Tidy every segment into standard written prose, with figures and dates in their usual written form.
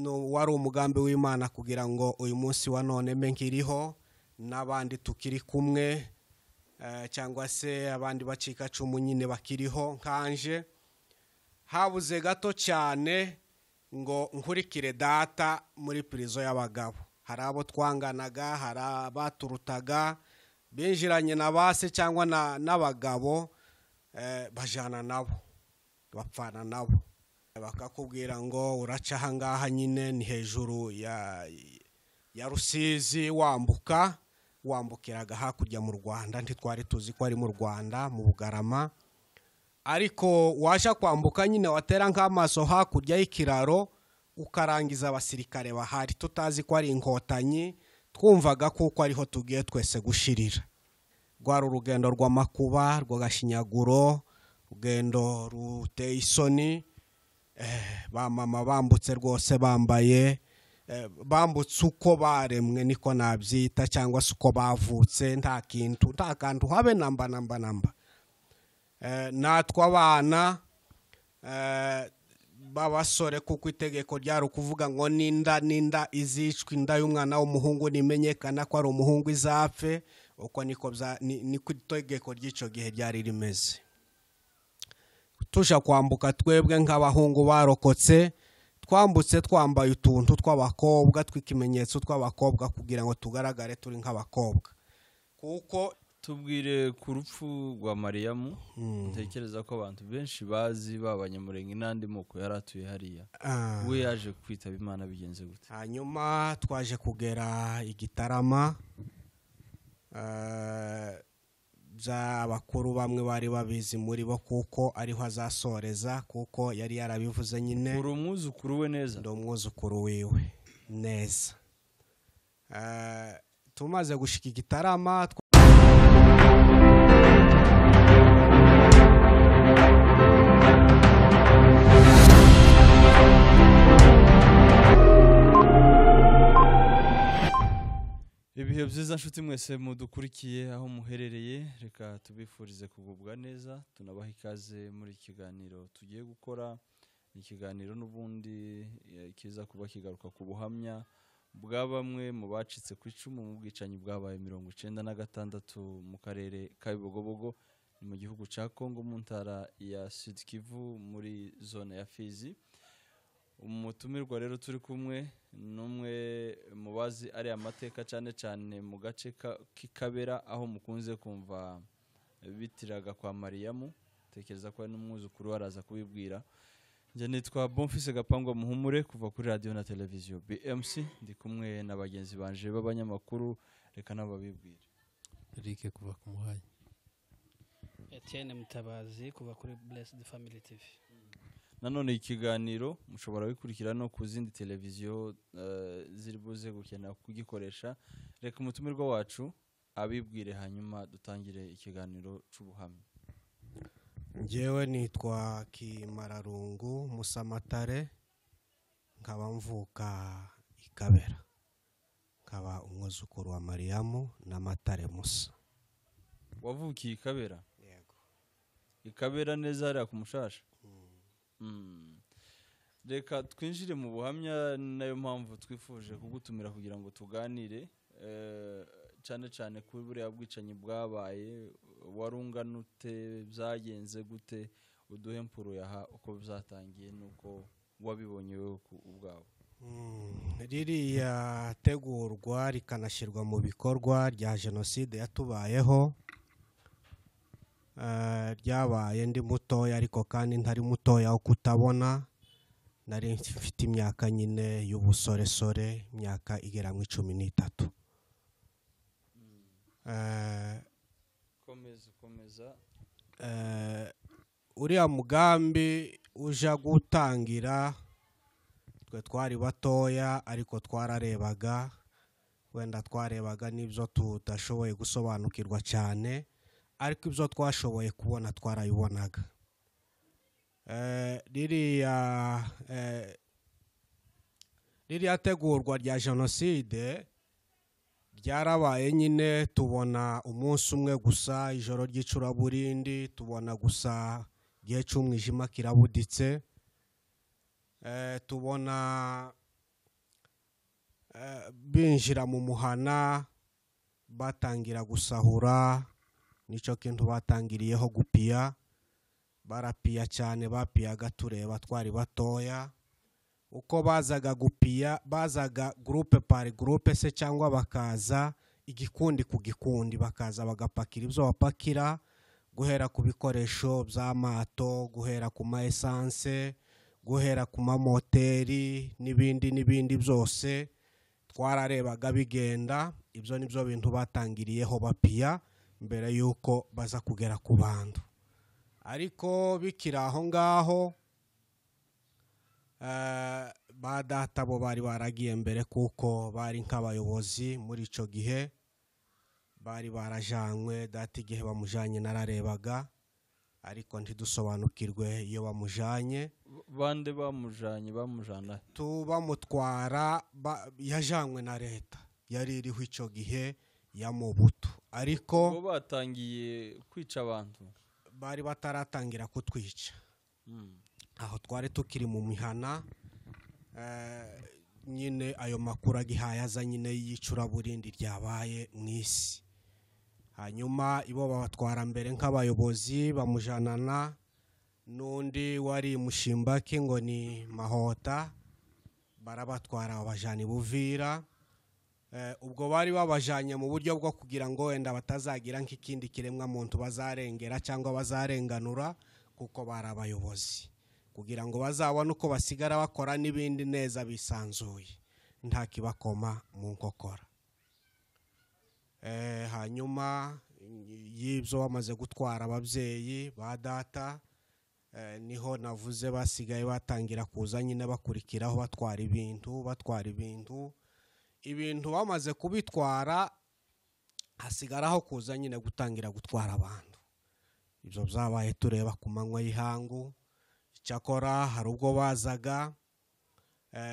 Wari umugambi w'Imana kugira ngo uyu munsi wa none mbe nkiriho n'abandi tukiri kumwe, cyangwa se abandi bacikacumu nyine bakiriho nkanje. Habuze gato cyane ngo nkurikire data muri prison y'abagabo. Hari abo twanganaga, hari abaturutaga binjiranye na base cyangwa n'abagabo, bajana nabo, bapfana nabo, bakakubwira ngo uraca aha ngaha nyine ni hejuru ya Rusizi, wambuka wambukiraga hakurya mu Rwanda. Ntitwari tuzi ko ari mu Rwanda mu Bugarama, ariko waje kwambuka nyine watera nk'amaso hakurya y'ikiraro ukarangiza abasirikare bahari, tutazi ko ari inkotanyi, twumvaga kuko ariho tugiye twese gushirira. Rwari urugendo rw'amakuba, rw'agashinyaguro, urugendo ruteye isoni. Ba mama bambutse rwose bambaye, bambutse uko baremwe niko nabyita, cyangwa se uko bavutse, nta kintu, nta kantu habe namba namba namba. Natwe abana b'abasore, kuko itegeko ryari ukuvuga ngo ninda ninda izicwa, inda y'umwana w'umuhungu nimenyekana ko ari umuhungu izapfe. Uko niko niko itegeko ry'icyo gihe ryari rimeze. Tuja kwambuka twebwe nk'abahungu barokotse, twambutse twambaye utuntu tw'abakobwa, tw'ikimenyetso tw'abakobwa, kugira ngo tugaragare turi nk'abakobwa. Kuko tubwire ku rupfu rwa Mariyamu, ntekereza ko abantu benshi bazi b'Abanyamurenge n'andi moko yari atuye hariya, we yaje kwitaba Imana bigenze gute? Hanyuma twaje kugera i Gitarama, abakuru bamwe bari babizi muri bo kuko ariho azasoreza, kuko yari yarabivuze nyine. Uri umwuzukuru we neza? Ndi umwuzukuru wiwe neza. Tumaze gushika i Gitarama, Ibihe byiza nshuti mwese mudukurikiye aho muherereye, reka tubifurize kugubwa neza, tunabaha ikaze muri iki kiganiro tugiye gukora. Ni ikiganiro n'ubundi kiza kuba kigaruka ku buhamya bwa bamwe mu bacitse ku icumu mu bwicanyi bwabaye 96 mu karere ka Bibogobogo, ni mu gihugu cya Kongo mu ntara ya Sud Kivu muri zone ya Fizi. Umutumirwa rero turi kumwe n'umwe mu bazi ari amateka cyane cyane mu gace k'Ikabera, aho mukunze kumva bitiraga kwa Mariyamu, tekereza ko ari n'umwuzukuru araza kubibwira. Njye nitwa Bonfils Gapangwa Muhumure kuva kuri radio na televiziyo BMC, ndi kumwe na bagenzi banje b'abanyamakuru, reka nababibwire. Eric kuva ku Muhanyi. Etienne Mutabazi kuva kuri Blessed Family TV. Nanone ikiganiro mushobora bikurikira no ku zindi televiziyo ziri buze gukenera kugikoresha. Reka umutumirwa wacu abibwire hanyuma dutangire ikiganiro c'ubuhamya. Njyewe nitwa Kimararungu Musamatare, nkaba mvuka i Kabera, nkaba umwuzukuru wa Mariyamu na Matare Musa. Wavukiye i Kabera? Yego. I Kabera neza hariya ku Mushasha? Reka twinjire mu buhamya, nayo mpamvu twifuje kugutumira kugira ngo tuganire, cyane cyane kuri buriya bwicanyi bwabaye, warungana ute, byagenze gute, uduhe mpuru yaha uko byatangiye nuko wabibonye wewe ubwawe. Ririya tegurwa rikanashyirwa mu bikorwa rya jenoside yatubayeho, ryabaye ndi mutoya, ariko kandi ntari mutoya wo kutabona. Nari mfite imyaka nyine y'ubusoresore, imyaka igera mu 13. Komeza komeza. Uriya mugambi uja gutangira, twe twari batoya ariko twararebaga, wenda twarebaga n'ibyo tudashoboye gusobanukirwa cyane, ariko ibyo twashoboye kubona twarabibonaga. Ririya tegurwa rya jenoside ryarabaye nyine, tubona umunsi umwe gusa, ijoro ry'icuraburindi, tubona gusa igihe cy'umwijima kirabuditse, tubona Binjira mu muhana batangira gusahura, nicyo kintu batangiriyeho gupiya. Barapiya cyane, bapiyaga tureba twari batoya. Uko bazaga gupiya, bazaga groupe par groupe se cyangwa bakaza igikundi ku gikundi, bakaza bagapakira ibyo bapakira, guhera ku bikoresho by'amato, guhera ku ma essence, guhera ku mamoteri n'ibindi n'ibindi byose. Twararebaga bigenda. Ibyo ni byo bintu batangiriyeho bapiya mbere y'uko baza kugera ku bantu. Ariko bikiri aho ngaho, ba data bo bari baragiye mbere, kuko bari nk'abayobozi muri icyo gihe, bari barajanywe. Data igihe bamujanye nararebaga, ariko ntidusobanukirwe iyo bamujanye. Bande bamujanye? Bamujana? Bamutwara, yajanywe na leta yari iriho icyo gihe ya Mobutu. Ariko bo batangiye kwica abantu, bari bataratangira kutwica. Aho twari tukiri mu mihana, nyine ayo makuru agihaye aza nyine y'icuraburindi ryabaye mu isi. Hanyuma ibo babatwara mbere nk'abayobozi, bamujanana n'undi wari Mushimbaki ngo ni Mahota, barabatwara babajana i Buvira. Ubwo bari babajanye mu buryo bwo kugira ngo wenda batazagira nk'ikindi kiremwa muntu bazarengera cyangwa bazarenganura, kuko bari abayobozi, kugira ngo bazabone uko basigara bakora n'ibindi neza bisanzuye, nta kibakoma mu nkokora. Hanyuma y'ibyo bamaze gutwara ababyeyi ba data, niho navuze basigaye batangira kuza nyine bakurikiraho, batwara ibintu, batwara ibintu. Ibintu bamaze kubitwara, hasigaraho kuza nyine gutangira gutwara abantu. Ibyo byabaye tureba ku manywa y'ihangu. Icyakora hari ubwo bazaga,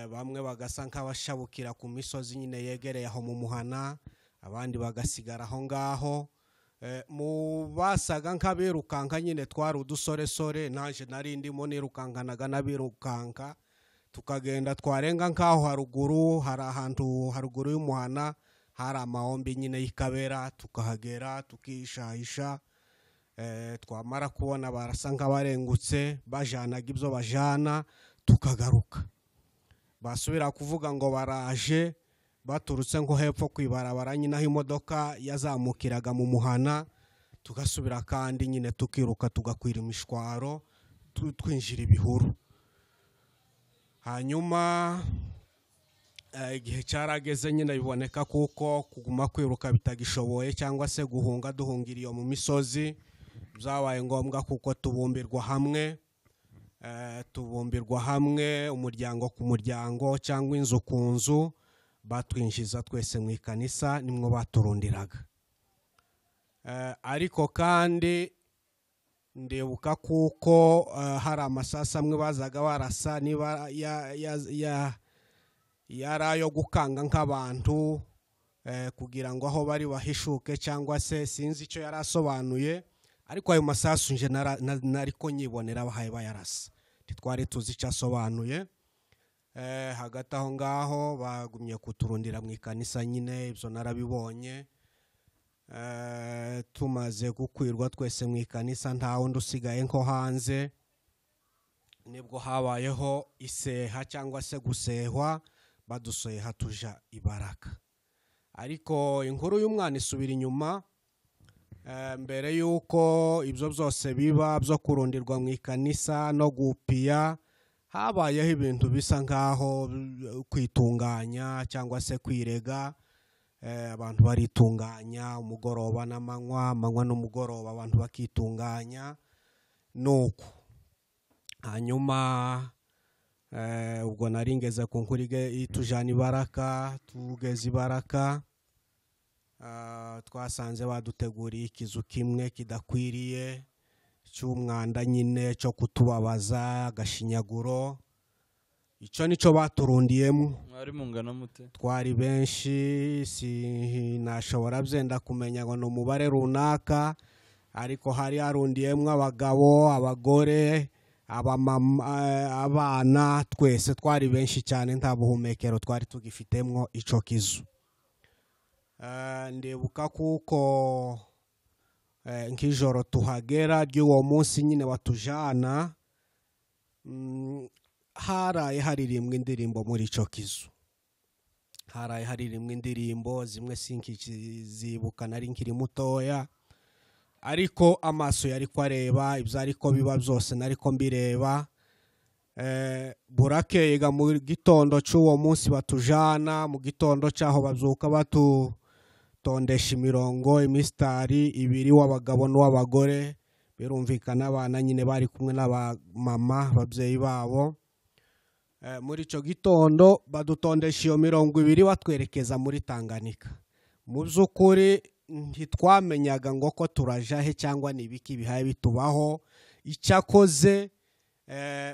bamwe bagasa nk'abashabukira ku misozi nyine yegereye aho mu muhana, abandi bagasigara aho ngaho. Mu basaga nk'abirukanka nyine twari udusoresore, naje nari ndimo nirukankanaga n'abirukanka, tukagenda twarenga nk'aho haruguru, hari ahantu haruguru y'umuhana hari amahombi nyine y'ikabera, tukahagera tukishahisha. Twamara kubona barasa nk'abarengutse bajanaga ibyo bajana, tukagaruka. Basubira kuvuga ngo baraje baturutse nko hepfo kwibarabara nyine aho imodoka yazamukiraga mu muhana, tugasubira kandi nyine tukiruka tugakwira imishwaro, twinjira ibihuru. Hanyuma igihe cyarageze nyine biboneka kuko kuguma kwiruka bitagishoboye, cyangwa se guhunga duhungira iyo mu misozi, byabaye ngombwa kuko tubumbirwa hamwe. Tubumbirwa hamwe umuryango ku muryango cyangwa inzu ku nzu, batwinjiza twese mu ikanisa, nimwo baturundiraga. Ariko kandi ndibuka kuko hari amasasa amwe bazaga barasa, niba yari ayo gukanga nk'abantu, kugira ngo aho bari bahishuke, cyangwa se sinzi icyo yari asobanuye, ariko ayo masasu nje nariko nyibonera bahaye bayarasa, ntitwari tuzi icyo asobanuye. Hagati aho ngaho bagumye kuturundira mu ikanisa nyine, ibyo narabibonye. Tumaze gukwirwa twese mu ikanisa, nta wundi usigaye nko hanze, nibwo habayeho iseha cyangwa se gusehwa, baduseha tuja ibaraka. Ariko inkuru y'umwana isubira inyuma. Mbere y'uko ibyo byose biba byo kurundirwa mu ikanisa no gupiya, habayeho ibintu bisa nkaho kwitunganya cyangwa se kwirega. Abantu baritunganya umugoroba n'amanywa, amanywa n'umugoroba, abantu bakitunganya nuko. Hanyuma ubwo nari ngeze ku nkuru itujana ibaraka, tugeze ibaraka, twasanze baduteguriye ikizu kimwe kidakwiriye cy'umwanda nyine cyo kutubabaza, agashinyaguro. Icyo nicyo baturundiyemo. Mwari mungana mute? Twari benshi, sinashobora byenda kumenya ngo ni umubare runaka, ariko hari harundiyemo abagabo, abagore, Abamama, abana, twese twari benshi cyane, nta buhumekero twari tugifitemo ico kizu. Ndibuka kuko nk'ijoro tuhagera ry'uwo munsi nyine batujana, haraye haririmbwa indirimbo muri ico kizu, haraye haririmbwa indirimbo zimwe sinkizibuka, nari nkiri mutoya, ariko amaso yari ko areba ibyo ariko biba byose nariko mbireba. Burakeye ga mu gitondo cy'uwo munsi batujana, mu gitondo cyaho babyuka batutondesha imirongo, imisitari ibiri w'abagabo n'uw'abagore. Birumvikana abana nyine bari kumwe n'abamama ababyeyi babo. Muri icyo gitondo badutondesha iyo mirongo ibiri batwerekeza muri Tanganyika. Mu by'ukuri ntitwamenyaga ngo ko turaja he cyangwa ni ibiki bihaye bitubaho. Icyakoze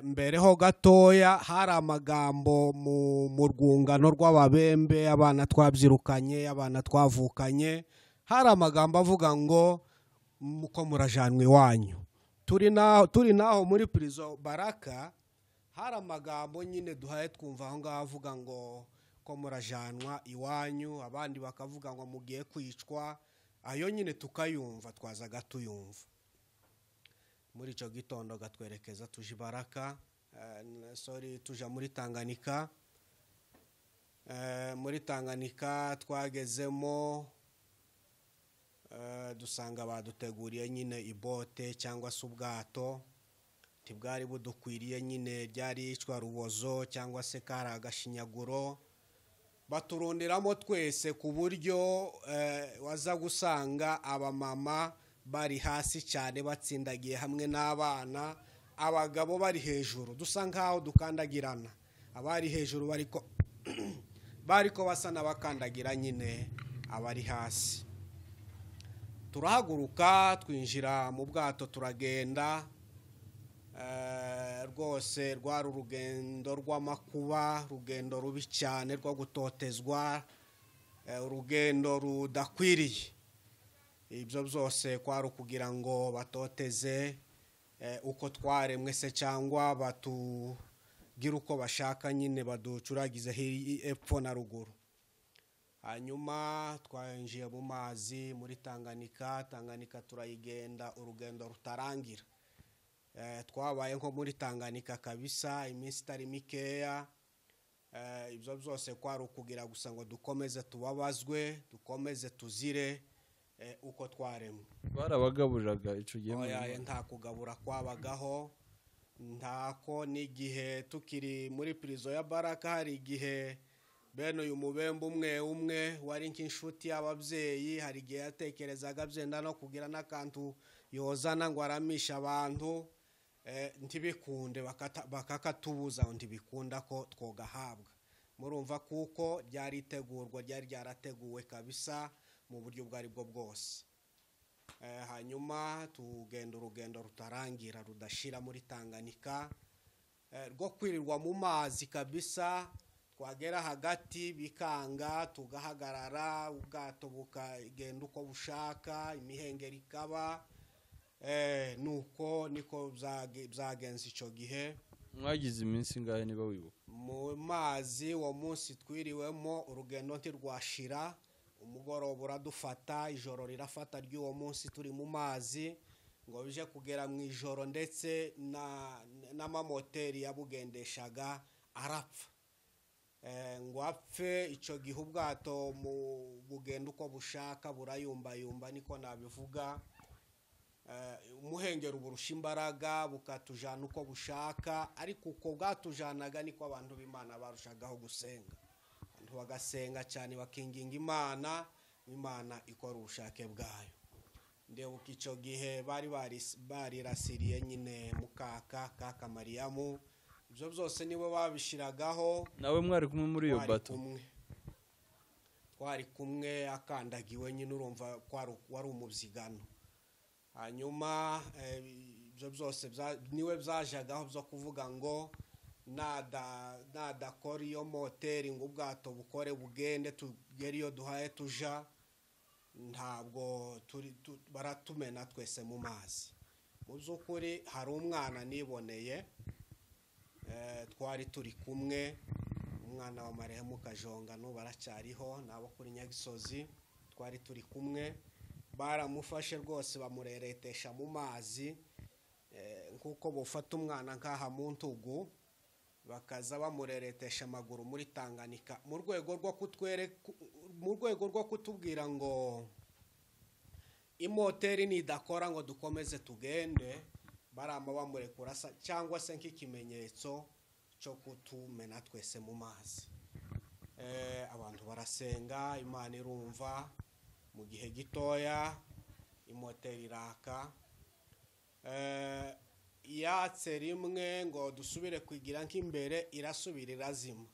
mbere ho gatoya hari amagambo mu rwungano rw'ababembe, abana twabyirukanye, abana twavukanye, hari amagambo avuga ngo muko murajanwa iwanyu. Turi naho muri prison Baraka, hari amagambo nyine duhaye twumva aho ngaho avuga ngo ko murajanwa iwanyu, abandi bakavuga ngo mugiye kwicwa. Ayo nyine tukayumva, twazaga tuyumva. Muri icyo gitondo gatwerekeza tuja Baraka, sorry, tuja muri Tanganyika. Muri Tanganyika twagezemo, dusanga baduteguriye nyine ibote cyangwa se ubwato. Ntibwari budukwiriye nyine, ryari icwa rubozo cyangwa se kari agashinyaguro. Baturundiramo twese ku buryo waza gusanga abamama bari hasi cyane batsindagiye hamwe n'abana, abagabo bari hejuru, dusa nkaho dukandagirana. Abari hejuru bariko basa n'abakandagira nyine abari hasi. Turahaguruka twinjira mu bwato turagenda. Rwose rwari urugendo rw'amakuba, urugendo rubi cyane rwo gutotezwa, urugendo rudakwiriye. Ibyo byose kwari ukugira ngo batoteze uko twaremwe se cyangwa batugire uko bashaka nyine, baducuragize epfo na ruguru. Hanyuma twinjiye mu mazi muri Tanganyika. Tanganyika turayigenda urugendo rutarangira. Twabaye nko muri Tanganyika kabisa iminsi itari mikeya. Ibyo byose kwari ukugira gusa ngo dukomeze tubabazwe, dukomeze tuzire uko twaremwe. Barabagaburiraga ico gihe? Oya, nta kugabura kwabagaho, ntako. N'igihe tukiri muri prison ya Baraka, hari igihe bene uyu mubembe umwe umwe wari nk'inshuti y'ababyeyi, hari igihe yatekerezaga byenda no kugira n'akantu yozana ngo aramishe abantu, ntibikunde, bakakatubuza ngo ntibikunda ko twogahabwa. Murumva kuko ryari itegurwa, ryari ryarateguwe kabisa mu buryo ubwo ari bwo bwose. Hanyuma tugenda urugendo rutarangira rudashira muri Tanganyika, rwo kwirirwa mu mazi kabisa. Twagera hagati bikanga, tugahagarara, ubwato bukagenda uko bushaka, imihengeri ikaba. Nuko niko byagenze icyo gihe. Mwagize iminsi ingahe niba wibuka? Mu mazi uwo munsi twiriwemo urugendo ntirwashira, umugoroba uradufata, ijoro rirafata ry'uwo munsi turi mu mazi, ngo bije kugera mu ijoro ndetse n'amamoteri yabugendeshaga arapfa. Ngo apfe icyo gihe ubwato mu bugenda uko bushaka burayumbayumba, niko nabivuga. Umuhengeri uburusha imbaraga bukatujana uko bushaka, ariko uko bwatujanaga niko abantu b'Imana barushagaho gusenga. Abantu bagasenga cyane bakinginga Imana, Imana ikora ubushake bwayo. Ndibuka icyo gihe bari barirasiriye nyine mukaka kaka Mariyamu, ibyo byose nibo babishiragaho. Nawe mwari kumwe muri iyo bato? Twari kumwe, akandagiwe nyine, urumva wari umubyigano. Hanyuma ibyo byose niwe byajagaho byo kuvuga ngo nadakora iyo moteri ngo ubwato bukore bugende tugere iyo duhaye tuja, ntabwo baratumena twese mu mazi. Mu by'ukuri hari umwana niboneye, twari turi kumwe, umwana wa Marehemu Kajonga n'ubu aracyariho, nabo kuri Nyagisozi twari turi kumwe, baramufashe rwose bamureretesha mu mazi, nk'uko bufata umwana nk'aha mu ntugu, bakaza bamureretesha amaguru muri Tanganyika, mu rwego rwo kutwereka, mu rwego rwo kutubwira ngo imoteri nidakora ngo dukomeze tugende, barama bamurekura cyangwa se nk'ikimenyetso cyo kutumena twese mu mazi. Abantu barasenga, Imana irumva, mu gihe gitoya imoteri iraka. Yatse rimwe ngo dusubire kwigira nk'imbere, irasubira irazima,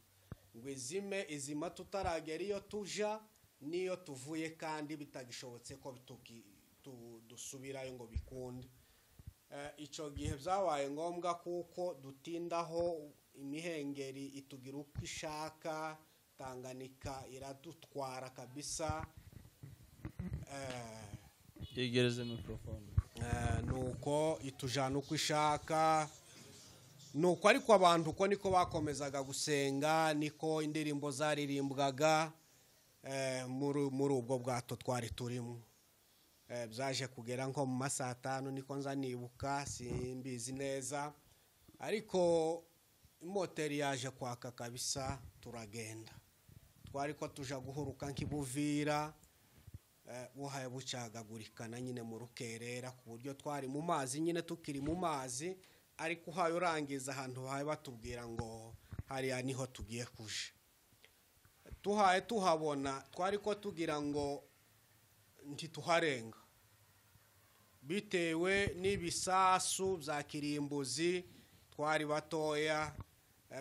ngo izime izima tutaragera iyo tuja n'iyo tuvuye, kandi bitagishobotse ko dusubirayo ngo bikunde. Icyo gihe byabaye ngombwa kuko dutindaho, imihengeri itugira uko ishaka, Tanganyika iradutwara kabisa. Yegereze mikrofone. Nuko itujana uko ishaka, nuko ariko abantu uko niko bakomezaga gusenga, niko indirimbo zaririmbwaga muri ubwo bwato twari turimo. Byaje kugera nko mu masaha 5 niko nza nibuka, simbizi neza, ariko imoteri yaje kwaka kabisa, turagenda. Twari ko tuja guhuruka nk'ibuvira, buhaye bucagagurikana nyine mu rukerera, ku buryo twari mu mazi nyine, tukiri mu mazi, ariko uhaye urangiza ahantu haye batubwira ngo hariya niho tugiye kuja. Tuhaye tuhabona, twari ko tugira ngo ntituharenga bitewe n'ibisasu bya kirimbuzi, twari batoya,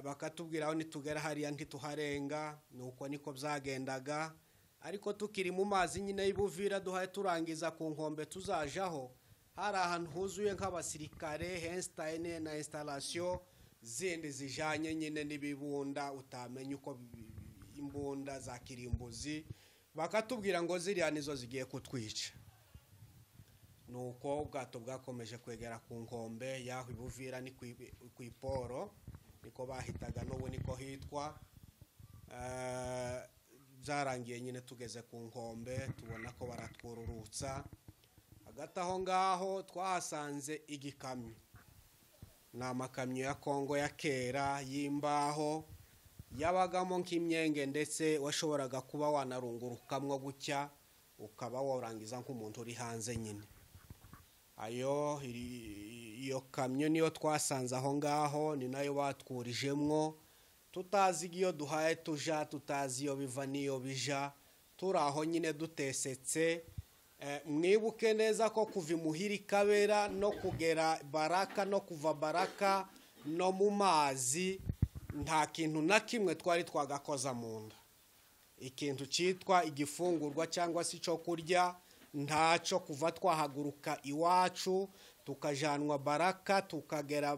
bakatubwira aho nitugera hariya ntituharenga. Nuko niko byagendaga, ariko tukiri mu mazi nyine y'Ibuvira, duhaye turangiza ku nkombe tuzajaho, hari ahantu huzuye nk'abasirikare, Einstein na installation zindi zijanye nyine n'ibibunda, utamenya uko imbunda za kirimbuzi, bakatubwira ngo ziriya nizo zigiye kutwica. Nuko ubwato bwakomeje kwegera ku nkombe y'aho Ibuvira, ni ku Iporo niko bahitaga, n'ubu niko hitwa. Byarangiye nyine tugeze ku nkombe, tubona ko baratwururutsa. Hagati aho ngaho twahasanze igikamyo, ni amakamyo ya Kongo ya kera y'imbaho, yabagamo nk'imyenge, ndetse washoboraga kuba wanarungurukamwo gutya ukaba warangiza nk'umuntu uri hanze nyine. Ayo iyo kamyo niyo twasanze aho ngaho, ni nayo batwurijemwo, tutazi iyo duhaye tuja, tutazi iyo biva n'iyo bija, turi aho nyine dutesetse. Mwibuke neza ko kuva imuhira Ikabera no kugera Baraka no kuva Baraka no mu mazi, nta kintu na kimwe twari twagakoza mu nda. Ikintu cyitwa igifungurwa cyangwa se icyo kurya ntacyo, kuva twahaguruka iwacu tukajanwa Baraka, tukagera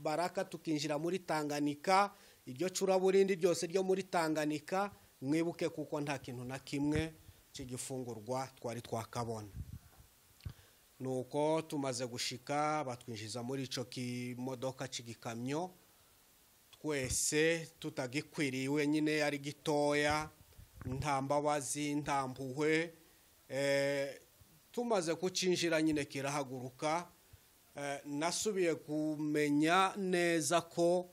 Baraka tukinjira muri Tanganyika, iryo curaburindi ryose ryo muri Tanganyika, mwibuke kuko nta kintu na kimwe cy'igifungurwa twari twakabona. Nuko tumaze gushika batwinjiza muri ico kimodoka cy'igikamyo, twese tutagikwiriwe nyine, ari gitoya, nta mbabazi nta mpuhwe. Tumaze kucinjira nyine kirahaguruka. Nasubiye kumenya neza ko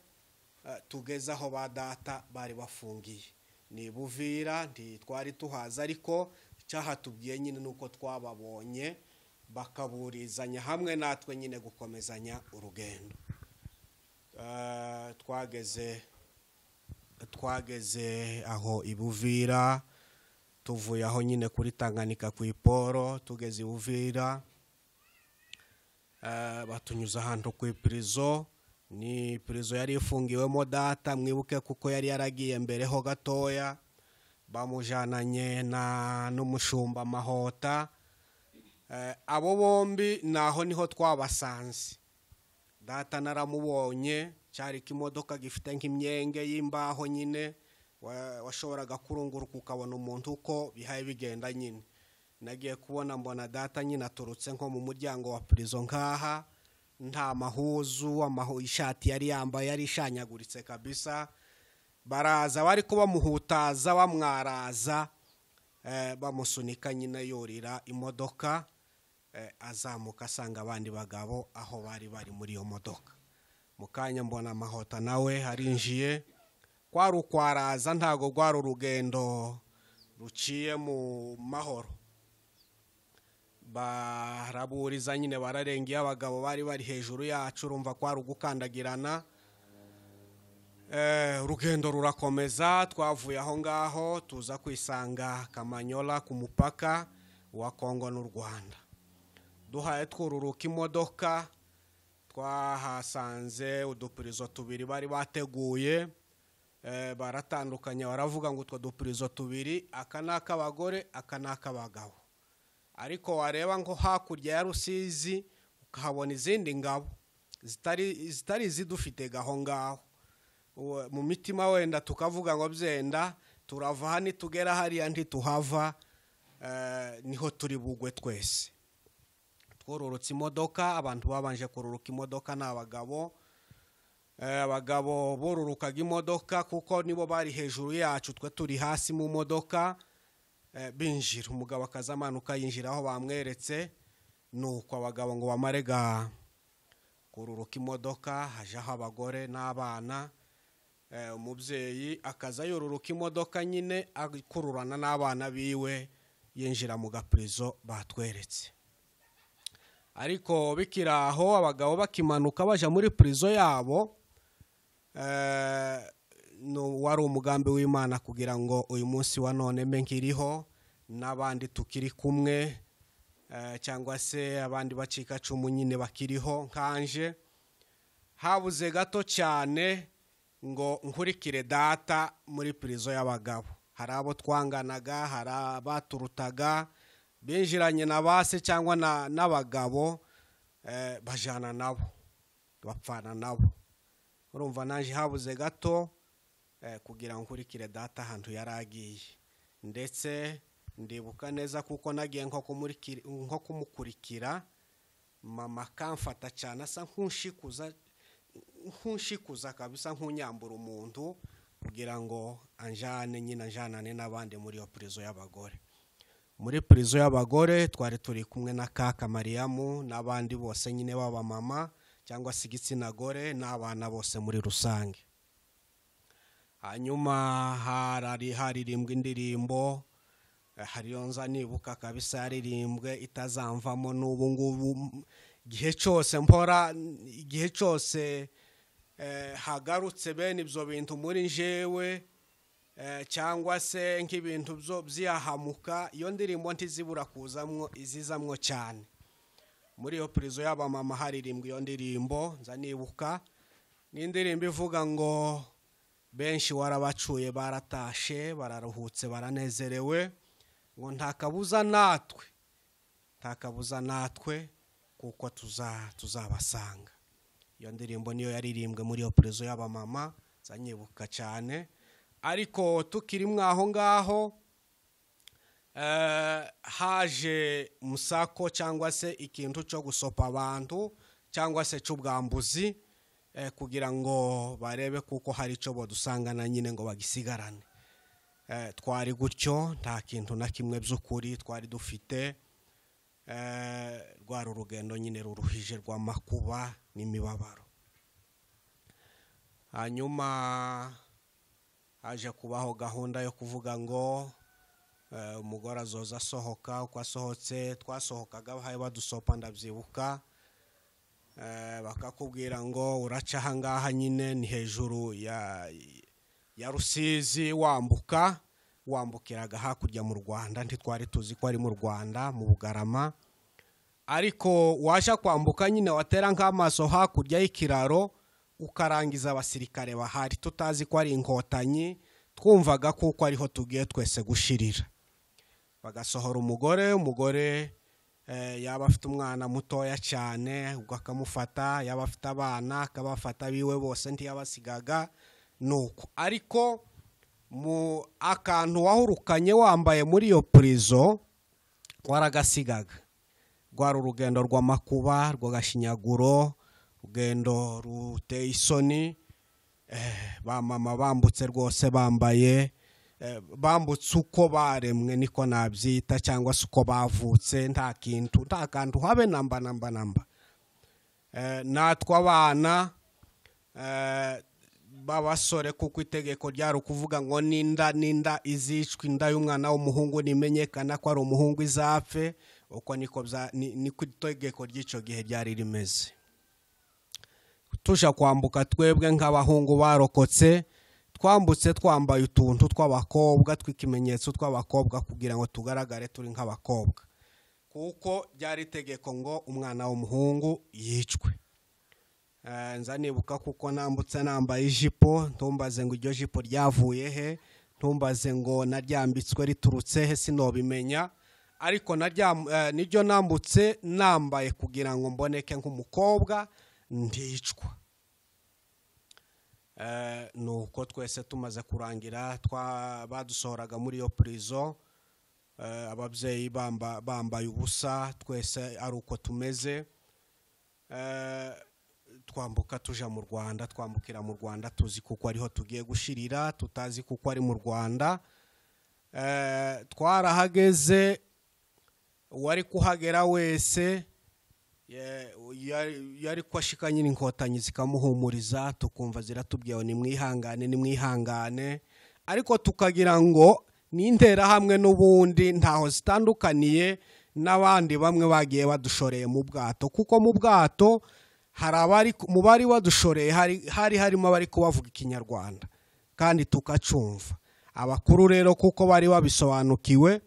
tugeze aho ba data bari bafungiye, ni Buvira, ntitwari tuhaza, ariko cyahatubwiye nyine nuko twababonye bakaburizanya hamwe natwe nyine gukomezanya urugendo. Twageze aho Ibuvira, tuvuye aho nyine kuri Tanganyika ku Iporo, tugeze Ibuvira, batunyuza ahantu ku ipirizo, ni ipirizo yari ifungiwemo data, mwibuke kuko yari yaragiye mbere ho gatoya, bamujananye na n'umushumba Mahota. Abo bombi naho niho twabasanze. Data naramubonye, cyari kimodoka gifite nk'imyenge y'imbaho nyine, washoboraga kurunguruka ukabona umuntu uko bihaye bigenda nyine. Nagiye kubona mbona data nyine aturutse nko mu muryango wa prison nkaha, nta mahuzu, ishati yari yambaye yari ishanyaguritse kabisa. Baraza bari kuba muhutaza bamwaraza, bamusunika nyine yorira imodoka, azamuka asanga abandi bagabo aho bari bari muri iyo modoka. Mukanya mbona Mahota nawe harinjiye, kwari ukwaraza, ntago rwari urugendo ruciye mu mahoro. Baraburiza nyine bararengeye abagabo bari bari hejuru yacu, urumva kwari ugukandagirana. Urugendo rurakomeza, twavuye aho ngaho tuza kwisanga Kamanyola ku mupaka wa Kongo n'u Rwanda. Duhaye twururuka imodoka, twahasanze udupurizo tubiri bari bateguye, baratandukanye baravuga ngo utwo dupurizo tubiri aka ni ak'abagore aka ni ak'abagabo. Ariko wareba ngo hakurya ya Rusizi ukahabona izindi ngabo zitari zidufite gaho ngaho. Mu mitima wenda tukavuga ngo byenda turava hano tugera hariya ntituhava, niho turi bugwe twese. Twororotse imodoka, abantu babanje kururuka imodoka ni abagabo. Abagabo borurukaga imodoka kuko nibo bari hejuru yacu, twe turi hasi mu modoka. Binjira, umugabo akazamanuka yinjira aho bamweretse. Nuko abagabo ngo bamarega kururuka imodoka, hajaho abagore n'abana. Umubyeyi akaza yoruruka imodoka nyine akururana n'abana biwe yinjira mu gapurizo batweretse. Ariko bikiraho abagabo bakimanuka baja muri prison yabo, wari umugambi w'Imana kugira ngo uyu munsi wa none mbe nkiriho n'abandi tukiri kumwe, cyangwa se abandi bacika cumu nyine bakiriho nkanje. Habuze gato cyane ngo nkurikire data muri prison y'abagabo. Hari abo twanganaga, hari abaturutaga, binjiranye na base cyangwa n'abagabo, bajana nabo bapfana nabo. Urumva naje habuze gato kugira ngo nkurikire data ahantu yaragiye. Ndetse ndibuka neza kuko nagiye nko kumukurikira, mama kamfata cyane asa nkunshikuza kabisa, nkunyambura umuntu kugira ngo anjane nyina anjanane n'abandi muri iyo prison y'abagore. Muri prison y'abagore twari turi kumwe na kaka Mariamu n'abandi bose nyine baba mama cyangwa se igitsina gore n'abana bose muri rusange. Hanyuma haririmbwa indirimbo, hariyo nza nibuka kabisa yaririmbwe itazamvamo n'ubu ngubu, igihe cyose mpora, igihe cyose hagarutse bene ibyo bintu muri njewe, cyangwa se nk'ibintu byo byahamuka, iyo ndirimbo ntizibura kuzamwo, izizamwo cyane. Muri iyo prison y'abamama haririmbwa iyo ndirimbo nza nibuka, ni indirimbo ivuga ngo benshi warabacuye baratashe bararuhutse baranezerewe, ngo nta kabuza natwe, nta kabuza natwe kuko tuzabasanga. Iyo ndirimbo niyo yaririmbwe muri iyo prison y'abamama, nza nibuka cyane. Ariko tukiri mwaho ngaho, haje musako cyangwa se ikintu cyo gusopa abantu cyangwa se cy'ubwambuzi, kugira ngo barebe kuko hari icyo bodusangana nyine ngo bagisigarane. Twari gutyo, nta kintu na kimwe by'ukuri twari dufite. Rwari urugendo nyine ruruhije rw'amakuba n'imibabaro. Hanyuma haje kubaho gahunda yo kuvuga ngo umugore azoza asohoka, uko asohotse twasohokaga bahaye badusopa ndabyibuka, bakakubwira ngo uraca aha ngaha nyine ni hejuru ya Rusizi, wambuka wambukiraga hakurya mu Rwanda, ntitwari tuzi ko ari mu Rwanda mu Bugarama. Ariko waje kwambuka nyine watera nk'amaso hakurya y'ikiraro ukarangiza abasirikare bahari, tutazi ko ari inkotanyi, twumvaga kuko ariho tugiye twese gushirira. Bagasohora umugore, umugore yaba afite umwana mutoya cyane ubwo akamufata, yaba afite abana akabafata biwe bose ntiyabasigaga nuko. Ariko mu akantu wahurukanye wambaye muri iyo prison Twaragasigaga. Rwari urugendo rw'amakuba, rw'agashinyaguro, urugendo ruteye isoni. Ba mama bambutse rwose bambaye, bambutse uko baremwe niko nabyita, cyangwa se uko bavutse, nta kintu, nta kantu habe namba namba namba. Natwe abana b'abasore, kuko itegeko ryari ukuvuga ngo ninda ninda izicwa, inda y'umwana w'umuhungu nimenyekana ko ari umuhungu izapfe, uko niko niko itegeko ry'icyo gihe ryari rimeze. Tuja kwambuka twebwe nk'abahungu barokotse, twambutse twambaye utuntu tw'abakobwa, tw'ikimenyetso tw'abakobwa, kugira ngo tugaragare turi nk'abakobwa, kuko ryari itegeko ngo umwana w'umuhungu yicwe. Nza nibuka kuko nambutse nambaye ijipo, ntumbaze ngo iryo jipo ryavuye he, ntumbaze ngo naryambitswe riturutse he, sinobimenya, ariko niryo nambutse nambaye kugira ngo mboneke nk'umukobwa ndicwa. Nuko twese tumaze kurangira, badusohoraga muri iyo prison, ababyeyi bambaye ubusa, twese ari uko tumeze. Twambuka tuja mu Rwanda, twambukira mu Rwanda tuzi kuko ariho tugiye gushirira, tutazi kuko ari mu Rwanda. Twarahageze, uwari kuhagera wese yari kwashika nyine inkotanyi zikamuhumuriza, tukumva ziratubwiye ngo nimwihangane, nimwihangane, ariko tukagira ngo ni interahamwe n'ubundi ntaho zitandukaniye n'abandi bamwe bagiye badushoreye mu bwato, kuko mu bwato hari abari mu bari badushoreye, hari harimo abari kubavuga Ikinyarwanda kandi tukacumva. Abakuru rero kuko bari babisobanukiwe,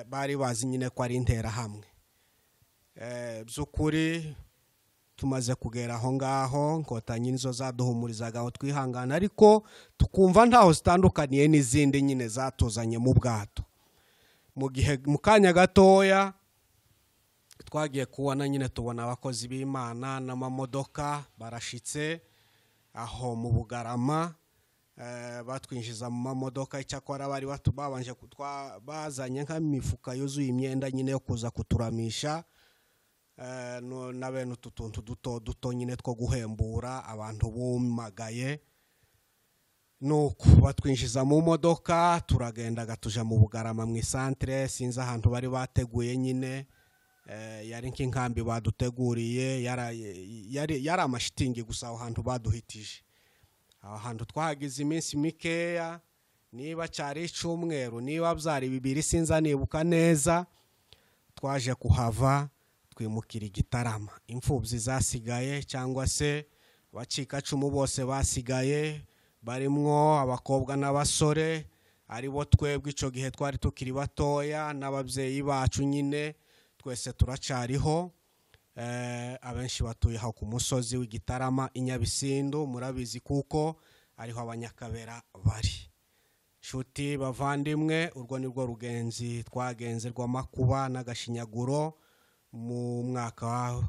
bari bazi nyine ko ari interahamwe. By'ukuri tumaze kugera aho ngaho, inkotanyi nizo zaduhumurizaga aho twihangana, ariko tukumva ntaho zitandukaniye n'izindi nyine zatuzanye mu bwato. Mu gihe mu kanya gatoya twagiye kubona nyine, tubona abakozi b'Imana n'amamodoka barashitse aho mu Bugarama, batwinjiza mu mamodoka. Icyakora bari babanje bazanye nk'imifuka yuzuye imyenda nyine yo kuza kuturamisha, na bene utu tuntu duto duto nyine two guhembura abantu bumagaye. Nuko batwinjiza mu modoka, turagendaga tuja mu Bugarama mu isantere, sinzi ahantu bari bateguye nyine, yari nk'inkambi baduteguriye, yari amashitingi gusa aho hantu baduhitije. Aho hantu twahagize iminsi mikeya, niba cyari icyumweru, niba byari bibiri, sinza nibuka neza. Twaje kuhava twimukira Igitarama. Imfubyi zasigaye cyangwa se abacikacumu bose basigaye, barimwo abakobwa n'abasore, aribo twebwe icyo gihe twari tukiri batoya, n'ababyeyi bacu nyine twese turacariho. Abenshi batuye aho ku musozi w'Igitarama i Nyabisindu, murabizi kuko ariho Abanyakabera bari. Nshuti bavandimwe, urwo ni rwo rugenzi twagenze rw'amakuba n'agashinyaguro mu mwaka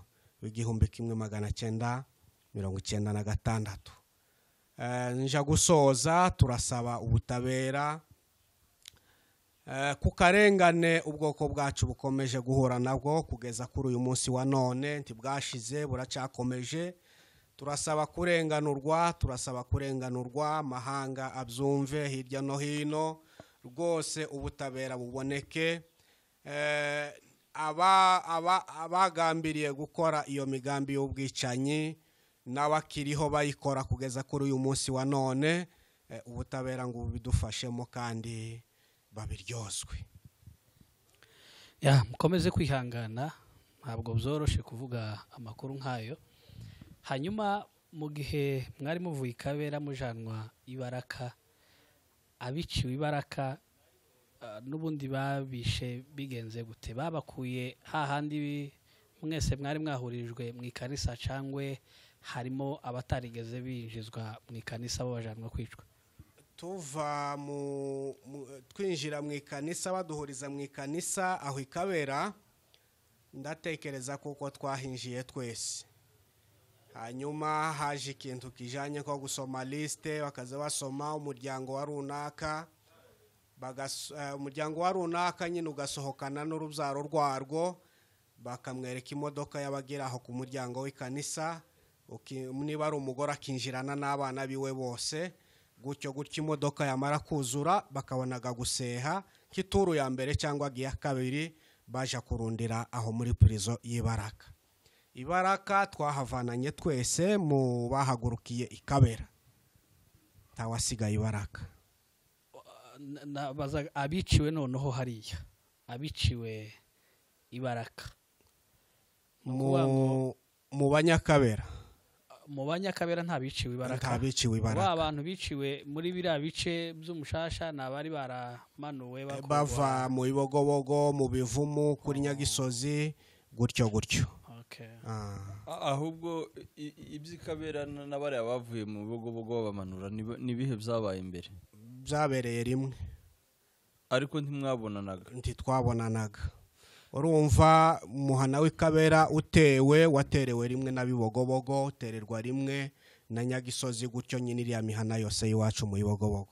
w'1996. Nja gusoza, turasaba ubutabera ku karengane ubwoko bwacu bukomeje guhura nabwo kugeza kuri uyu munsi wa none, ntibwashize, buracyakomeje. Turasaba kurenganurwa, turasaba kurenganurwa, amahanga abyumve hirya no hino, rwose ubutabera buboneke. Abagambiriye gukora iyo migambi y'ubwicanyi n'abakiriho bayikora kugeza kuri uyu munsi wa none, ubutabera ngo bidufashemo kandi babiryozwe. Ya, mukomeze kwihangana, ntabwo byoroshe kuvuga amakuru nkayo. Hanyuma mu gihe mwari muvuye Ikabera mujanwa Ibaraka, abiciwe Ibaraka n'ubundi babishe bigenze gute? Babakuye hahandi mwese mwari mwahurijwe mu ikanisa, cangwe harimo abatarigeze binjizwa mu ikanisa bo bajanwa kwicwa? Tuva twinjira mu ikanisa, baduhuriza mu ikanisa aho Ikabera, ndatekereza kuko twahinjiye twese. Hanyuma haje ikintu kijanye ko gusoma liste, bakaza basoma umuryango wa runaka, Umuryango wa runaka nyine ugasohokana n'urubyaro rwarwo, bakamwereka imodoka y'abagera aho ku muryango w'ikanisa, niba ari umugore akinjirana n'abana biwe bose, gutyo gutyo imodoka yamara kuzura bakabonaga guseha nk'ituru ya mbere cyangwa iya kabiri, baja kurundira aho muri prison y'Ibaraka. Ibaraka twahavananye twese mu bahagurukiye ikabera, ntawasigaye Ibaraka. Abiciwe noneho hariya, abiciwe Ibaraka mu Banyakabera. Mu Banyakabera nta biciwe Ibaraka. Nta biciwe Ibaraka. Ba bantu biciwe muri biriya bice by'umushasha ni abari baramanuwe bava mu Bibogobogo, mu Bivumu, kuri Nyagisozi, gutyo gutyo. Ahubwo iby'Ikabera n'abariya bavuye mu Bibogobogo bamanura nibihe byabaye imbere? Byabereye rimwe. Ariko ntimwabonanaga? Ntitwabonanaga. Urumva muhana w'Ikabera utewe, waterewe rimwe na Bibogobogo, utererwa rimwe na Nyagisozi, gutyo nyine iriya mihana yose y'iwacu mu Bibogobogo.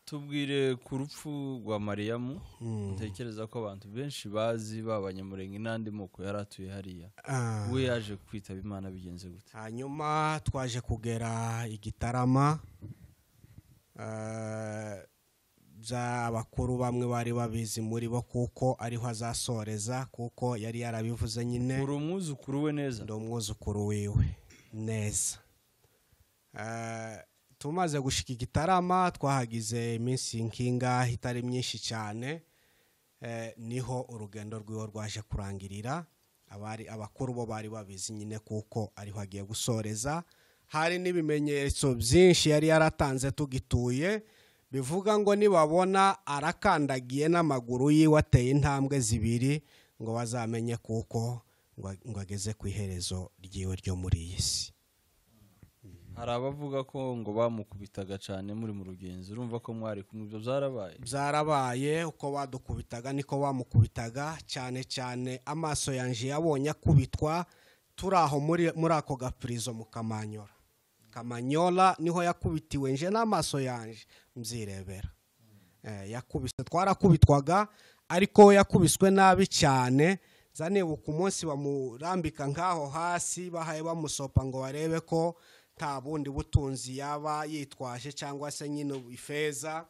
Tubwire ku rupfu rwa Mariyamu, ntekereza ko abantu benshi bazi b'Abanyamurenge n'andi moko yari atuye hariya. We yaje kwitaba Imana bigenze gute? Hanyuma twaje kugera Igitarama, abakuru bamwe bari babizi muri bo kuko ariho azasoreza, kuko yari yarabivuze nyine. Uri umwuzukuru we neza? Ndi umwuzukuru wiwe neza. Tumaze gushika Igitarama twahagize iminsi nkingahe itari myinshi cyane, niho urugendo rwiwe rwaje kurangirira. Abari abakuru bo bari babizi nyine kuko ariho agiye gusoreza. Hari n'ibimenyetso byinshi yari yaratanze tugituye, bivuga ngo nibabona arakandagiye n'amaguru yiwe ateye intambwe zibiri, ngo bazamenye kuko ngo ageze ku iherezo ryiwe ryo muri iyi si. Hari abavuga ko ngo bamukubitaga cyane muri mu rugenzi, urumva ko mwari kumwe, ibyo byarabaye? Byarabaye, uko badukubitaga niko bamukubitaga, cyane cyane amaso yanje yabonye akubitwa turi aho muri ako gapurizo mu Kamanyola. Kamanyola niho yakubitiwe nje n'amaso yanje mzirebera. Yakubise, twarakubitwaga ariko yakubiswe nabi cyane. Zanibuka umunsi bamurambika nkaho hasi, bahaye bamusopa ngo barebe ko nta bundi butunzi yaba yitwaje cyangwa se nyine ifeza,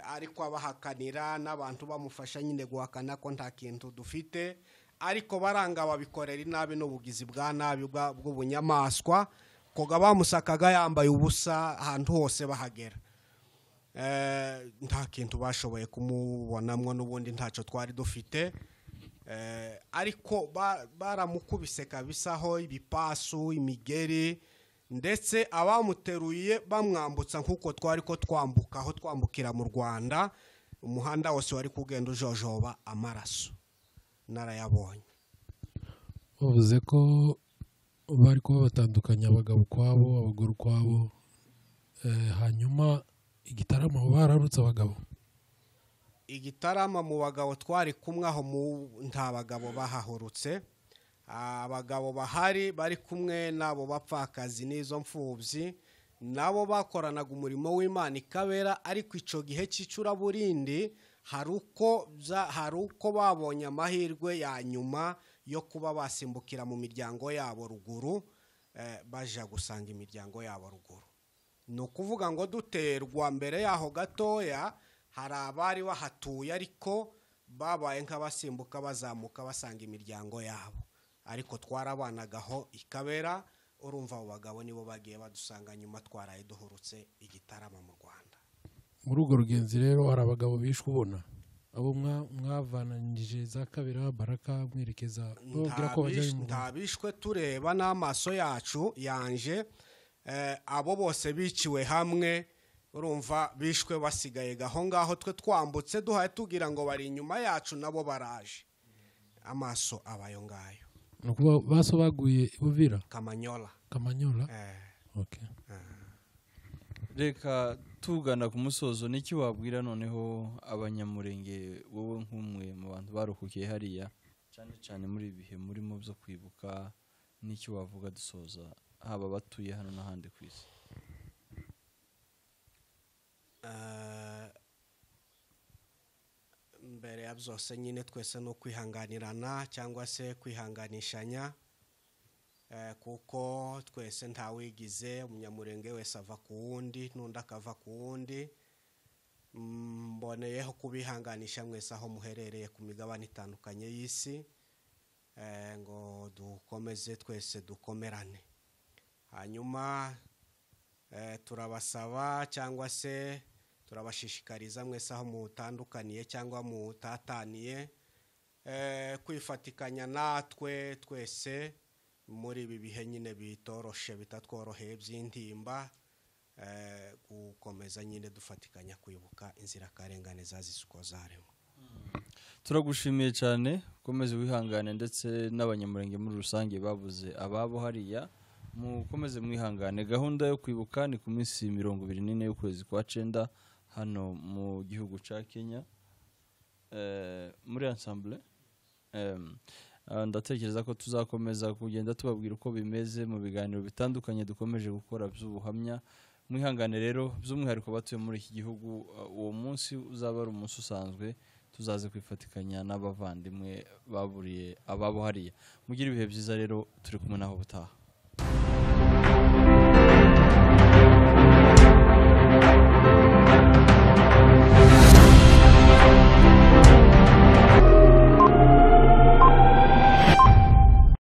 ariko abahakanira n'abantu bamufasha nyine guhakana ko nta kintu dufite, ariko baranga babikorera inabi n'ubugizi bwa nabi bw'ubunyamaswa, koga bamusakaga yambaye ubusa ahantu hose bahagera. Nta kintu bashoboye kumubonamwo, n'ubundi ntacyo twari dufite. Ariko baramukubise kabisa ho ibipasu, imigeri, ndetse abamuteruye bamwambutsa nkuko twari ko twambuka aho twambukira mu Rwanda, umuhanda wose wari kugenda ujojoba amaraso. Narayabonye. Bavuze ko bari kuba batandukanye, abagabo kwabo, abagore kwabo, hanyuma Igitarama bararutse abagabo. Igitarama mu bagabo twari kumwe aho nta bagabo bahahurutse. Abagabo bahari bari kumwe nabo bapfakazi n'izo mfubyi, nabo bakoranaga umurimo w'Imana Ikabera, ariko ico gihe c'icuraburindi hari uko babonye amahirwe ya nyuma yo kuba basimbukira mu miryango yabo ruguru, baja gusanga imiryango yabo ruguru. Ni ukuvuga ngo duterwa mbere yaho gatoya hari abari bahatuye ariko babaye nk'abasimbuka bazamuka basanga imiryango yabo, ariko twarabanagaho Ikabera. Urumva abo bagabo nibo bagiye badusanga nyuma twaraye duhurutse Igitarama mu Rwanda. Muri urwo rugenzi rero hari abagabo bishwe ubona, abo mwavananije za Kabera, Baraka, mwerekeza bababwira ko bajya mu Nta bishwe tureba n'amaso yacu yanje, abo bose biciwe hamwe. Urumva bishwe basigaye gaho ngaho, twe twambutse duhaye tugira ngo bari inyuma yacu, nabo baraje. Amaso abayo ngayo. Nukuba baso baguye Ibuvira? Kamanyola. Kamanyola? Okay. Reka tugana ku musozo, niki wabwira noneho Abanyamurenge wowe nk'umwe mu bantu barokokiye hariya, cyane cyane muri ibihe murimo byo kwibuka, niki wavuga dusoza, haba batuye hano n'ahandi ku isi? Mbere ya byose nyine twese ni ukwihanganirana cyangwa se kwihanganishanya, kuko twese ntawigize Umunyamurenge, wese ava ku wundi n'undi akava ku wundi. Mboneyeho kubihanganisha mwese aho muherereye ku migabane itandukanye y'isi, ngo dukomeze twese dukomerane. Hanyuma turabasaba cyangwa se turabashishikariza mwese aho mutandukaniye cyangwa mutataniye, kwifatikanya natwe twese muri ibi bihe nyine bitoroshe, bitatworoheye, by'intimba, gukomeza nyine dufatikanya kwibuka inzirakarengane zazize uko zaremwe. Turagushimiye cyane, ukomeze wihangane, ndetse n'Abanyamurenge muri rusange babuze ababo hariya, mukomeze mwihangane. Gahunda yo kwibuka ni ku minsi 24 y'ukwezi kwa 9 hano mu gihugu cya Kenya, muri ensemble. Ndatekereza ko tuzakomeza kugenda tubabwira uko bimeze mu biganiro bitandukanye dukomeje gukora by'ubuhamya. Mwihangane rero, by'umwihariko batuye muri iki gihugu, uwo munsi uzaba ari umunsi usanzwe, tuzaze kwifatikanya n'abavandimwe baburiye ababo hariya. Mugire ibihe byiza rero, turi kumwe naho ubutaha.